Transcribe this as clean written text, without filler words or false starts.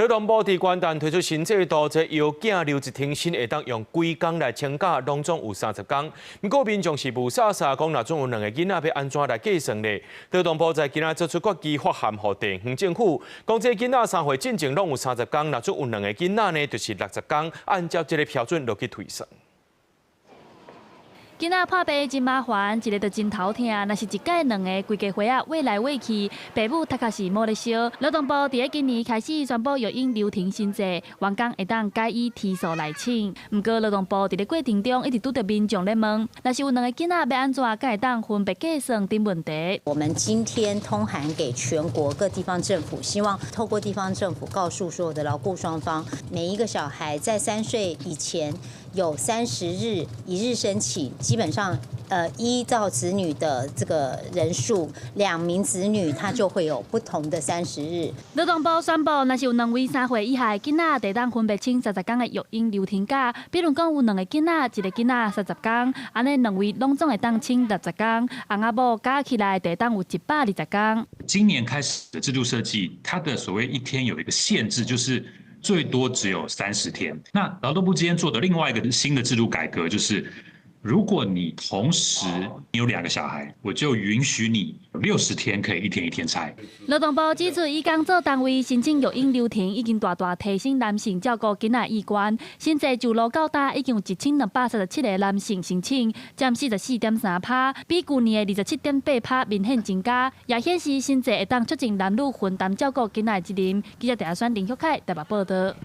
勞動部佇元旦推出新制度，這藥檢留職停薪會當用幾工來請假，攏總有三十工。毋過民眾是霧煞煞，講若準有兩個囡仔欲按怎來計算咧？勞動部在今仔做出決議，發函予地方政府，講這囡仔3歲進前攏有三十工，若準有兩個囡仔呢，就是60工，按照這个標準落去推算。囡仔破病真麻煩，一个就真頭疼。若是一屆兩個，規家伙仔餵來餵去，爸母頭殼是無咧燒。勞動部佇咧今年開始宣布育嬰留停新制，員工會當改以天數來請。毋過勞動部佇咧過程中一直拄著民眾咧問，若是有兩個囡仔欲按怎才會當分別計算等問題。我們今天通函給全國各地方政府，希望透過地方政府告訴所有的勞雇雙方，每一個小孩在3歲以前有30日一日申請，基本上，依照子女的這個人數，兩名子女他就會有不同的三十日。勞動部宣布，若是有兩位3歲以下的囡仔，會當分別請三十工的育嬰留停假。比如講有兩个囡仔，一个囡仔三十工，按呢兩位攏總會當請60工，翁仔某加起來會當有120工。今年開始的制度設計，它的所謂一天有一個限制，就是最多只有30天。那勞動部今天做的另外一個新的制度改革，就是如果你同時你有兩個小孩，我就允許你60天可以一天一天拆。勞動部指出，以工作單位申請育嬰留停已經大大提升男性照顧囡仔意願。新制就落到今已經有1237個男性申請，佔44.3%，比舊年的27.8%明顯增加，也顯示新制會當促進男女分擔照顧囡仔的責任。記者鄭阿選、林旭凱台北報導。